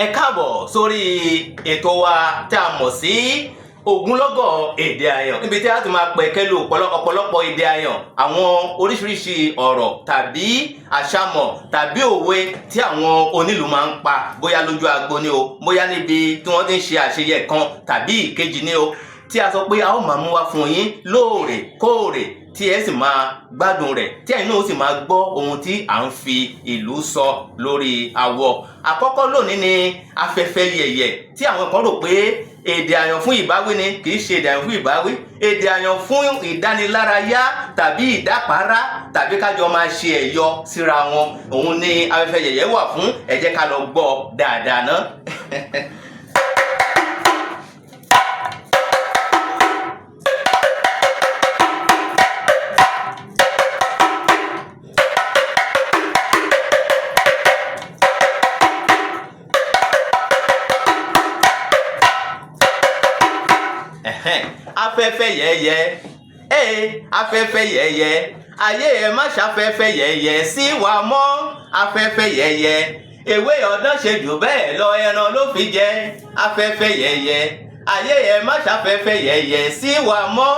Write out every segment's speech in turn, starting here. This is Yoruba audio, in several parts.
Ẹ káàbọ̀ sórí ètò wa tí a mọ̀ sí ogunlọ́gọ̀ èdè àyàn, níbi tí a ti máa pẹ̀kẹ́lu ọ̀pọ̀lọpọ̀ èdè àyàn, àwọn oríṣiríṣi ọ̀rọ̀ tàbí àṣàmọ̀ tàbí òwe tí àwọn onílù máa ń pa, bóyá lójú agbo ni o, bóyá níbi tí wọ́n ti ń ṣe àṣeyẹ kan tàbí ìkejì ni o, tí a sọ pé a ó máa mú wá fún yín lóòrèkóòrè, tí ẹ sì máa gbádùn rẹ̀, tí ẹ̀yin náà sì máa gbọ́ ohun tí à ń fi ìlú sọ lórí awọ. Àkọ́kọ́ lónìí ni afẹ́fẹ́ yẹ̀yẹ̀, tí àwọn kan rò pé èdè àyàn fún ìbáwí ni. Kì í ṣe èdè àyàn fún ìbáwí, èdè àyàn fún ìdánilárayá tàbí ìdápárá tàbí kájọ máa ṣe ẹ̀yọ síra wọn, òun ni afẹ́fẹ́ yẹ̀yẹ̀ wà fún. Ẹ jẹ́ ká lọ gbọ́ dáadáa ná. Ẹ̀hẹ́n, afẹ́fẹ́ yẹ̀yẹ̀, ee, afẹ́fẹ́ yẹ̀yẹ̀, ayé ẹ má ṣàfẹ́fẹ́ yẹ̀yẹ̀ sí wa mọ́. Afẹ́fẹ́ yẹ̀yẹ̀, ewé ọ̀dán ṣe jù bẹ́ẹ̀ lọ, ẹran ló fi jẹ. Afẹ́fẹ́ yẹ̀yẹ̀, ayé ẹ má ṣàfẹ́fẹ́ yẹ̀yẹ̀ sí wa mọ́.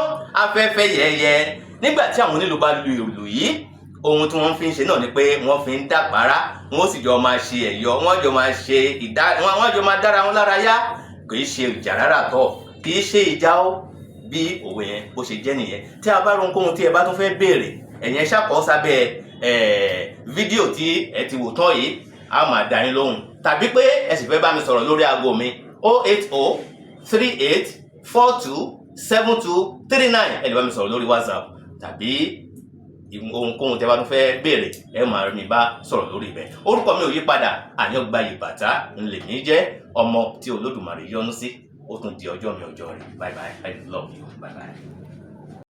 Afẹ́fẹ́ yẹ̀yẹ̀. Nígbà tí àwọn onílù bá lu ìlù yìí, ohun tí wọ́n fi ń ṣe náà ni pé wọ́n fi ń dàpárá, wọ́n sì jọ máa ṣe ẹ̀yọ, wọ́n jọ máa ṣe ìdá, wọ́n jọ máa dára wọn lára yá. Kì í ṣe ìjà rárá tọ̀, kì í ṣe ìjà ó. Bí òwe yẹn bó ṣe jẹ́ nìyẹn. Tí a bá rohunkóhun tí ẹ bá tún fẹ́ béèrè, ẹ̀yin ẹ ṣàkọ́ sábẹ́ fídíò tí ẹ ti wò tán yìí, a máa dá yín lóhùn, tàbí pé ẹ sì fẹ́ bá mi sọ̀rọ̀ lórí aago mi, 08038427239. Ẹ lè bá mi sọ̀rọ̀ lórí WhatsApp tàbí ohunkóhun tẹ́ bá tún fẹ́ béèrè, ẹ máa rí mi bá sọ̀rọ̀ lórí ibẹ̀. Orúkọ mi ò yí padà, Àyàngbáyé Bàtà ńlẹ̀mí jẹ́, ọmọ tí Olódùmarè yọ́nú sí. Ó tún di ọjọ́ mi, ọjọ́ rẹ̀. Bye bye, I love you, bye bye.